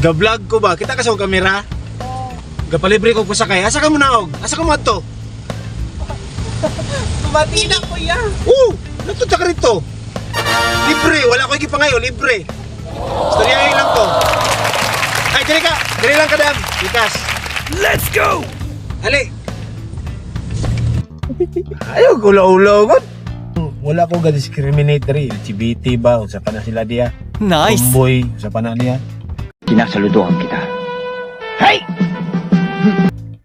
Ga-vlog ko ba? Kita ka sa akong kamera? Oh. Gapalibre ko pasakay. Asa ka mo naog? Asa ka mo adto? Bati na, kuya. Oo! Nagtunta ka rito. Libre! Wala ko igipangayo. Libre. Storyahin lang to. Ay, dili ka! Dili lang ka, dam. Ikas. Let's go! Ali! Ayaw, gulaw-ulaw ko. Wala ko ga-discriminate diri. LGBT ba? Unsa pa na sila diya? Nice! Tomboy, unsa pa na niya? Sinasaludohan kita.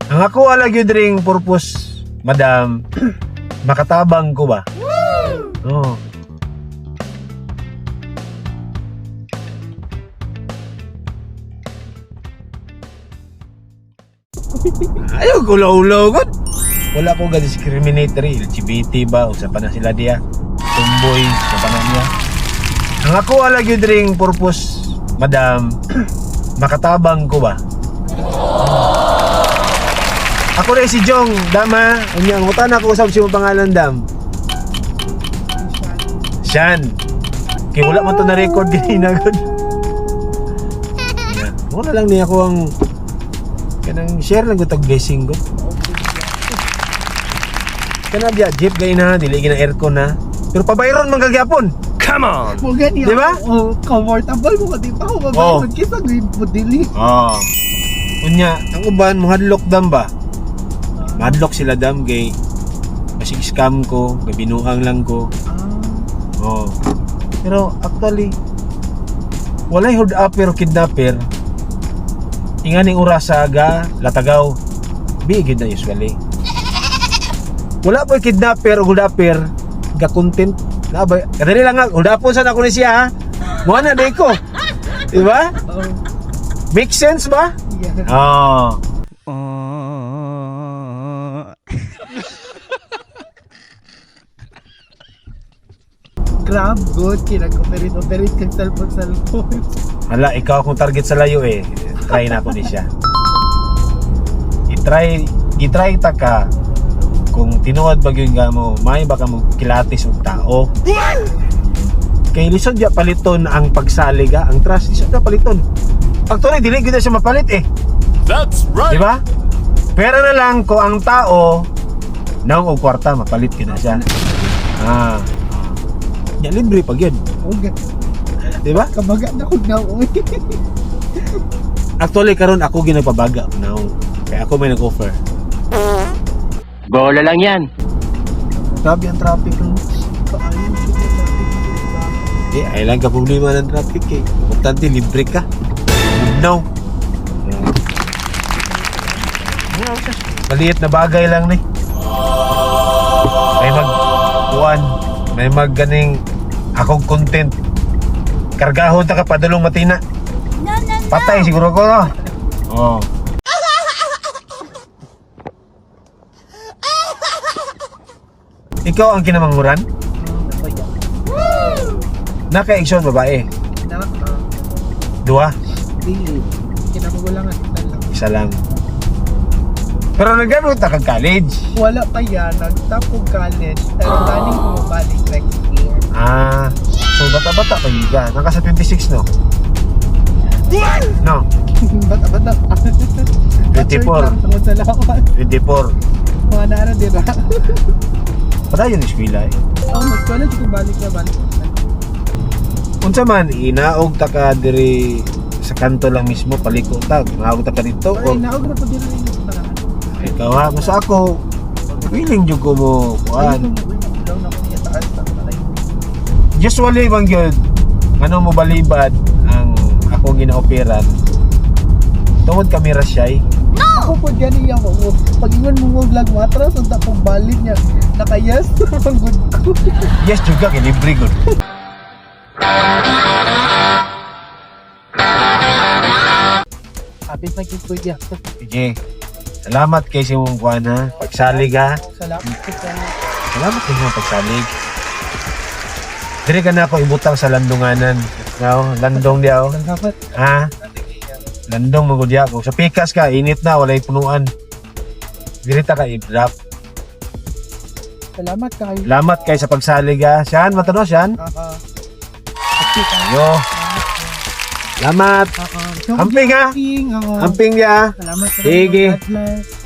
Ang ako ala gyud ring purpose, madam, makatabang ko ba? Oo. Ayaw, gulaw-ulaw ko. Wala ko ga-discriminate diri. LGBT ba? Unsa pa na sila diya? Tomboy, unsa pa na niya? Ang ako ala gyud ring purpose, madam, makatabang ko ba? Ako rin si Jong, dama. Unya, ang utan ako usab si mong pangalan, dam. Shan. Kay wala man to na record dinhi na gud. Wala lang niya ako ang kanang share lang ko tag blessing ko. Kana biya jeep gay na dili gina aircon na. Pero pabayron man kagyapon. Come on! Mo gani. Di ba? Oh, comfortable mo ka, di ba? Kung Oo. oh. Kita mo dili. Oh. Unya, ang uban mohadlok dam ba? Mahadlok sila dam kay kasi scam ko, gabinuang lang ko. Oh. Pero actually walay hold upper o kidnapper. Inganing orasa ga latagaw. Bigid na usually. Wala po kidnapper o hold upper ga content na ba? Kadali lang nga, hold upon sa ako ni siya ha. Mo na day ko. Di ba? Oh, Make sense ba? yeah. Oh. Grab good kay nag-operate operate kag cellphone cellphone. Hala, ikaw akong target sa layo eh. Try na ako ni siya. I-try, i-try ta ka kung tinuod ba gyud nga mo, may baka mo kilatis og tao. Kay lisod ya paliton ang pagsalig ha, ang trust lisod ya paliton. Actually dili gyud na siya mapalit eh, That's right! di ba? Pero na lang ko ang tao naong og kwarta mapalit gyud na siya. Ah. Ya libre pag yun, Okay. di ba? Kabaga na kog naoy. Actually karon ako ginagpabaga now. Kaya ako may nag-offer. Bola lang yan. Grabe ang traffic no. Kaayo jud na traffic diri ba? Eh, ay lang ka problema ng traffic eh. Importante, libre ka. No. Maliit na bagay lang ni. May mag kuan, may mag ganing akong content. Kargahon ta ka padulong matina. No, no, no. Patay siguro ko no. Oh. Ikaw ang kinamanguran? Ako ya. Naka-action babae. Na Dua, dili. Kinamagulangan isa lang. isa lang. Pero nagano ta kag college. Wala pa yan, nagtap og college, pero planning ko mabalik next year. Ah, so bata-bata pa yun ka. Naka sa 26 no? No, Bata-bata pa. 24. Lang tungod sa lawan. 24. Mga naara dira. Padayon yung eskwela eh. Oh, mas college ko balik na balik. Unsa man, inaog ta ka diri sa kanto lang mismo, paliko ta. Naog ta ka dito. Or Or, inaog na po dira rin yung paraan. ikaw ha, kung sa ako, willing jud ko mo, kuan. Ayun, uy, maulaw na ko niya taas na palay. Usually bang gyud, ano mo balibad ang akong ginaoperan, tungod kamera siya eh. Ako po gani ako. Pag ingon mo mo vlog mo atras ang akong balik niya. Naka-yes, ang good ko. Yes, juga kay libre gud. Happy pa gyud kuya. Sige. Salamat kay sa imong kuan ha. Pagsalig ha. Salamat po sa Salamat kay imong pagsalig. Dire ka na ako ibutang sa landunganan. Now, landong diaw. Salamat. Ha? Landong mo gud ako. Sa pikas ka, init na, walay punuan. Dire ta ka i-drop. Salamat kayo. Salamat kay sa pagsalig ha. Siyan, matano siyan. Aha. Yo. Salamat. Oo. Amping, ha? Amping, oo. Amping ya. Salamat sa Sige. God bless.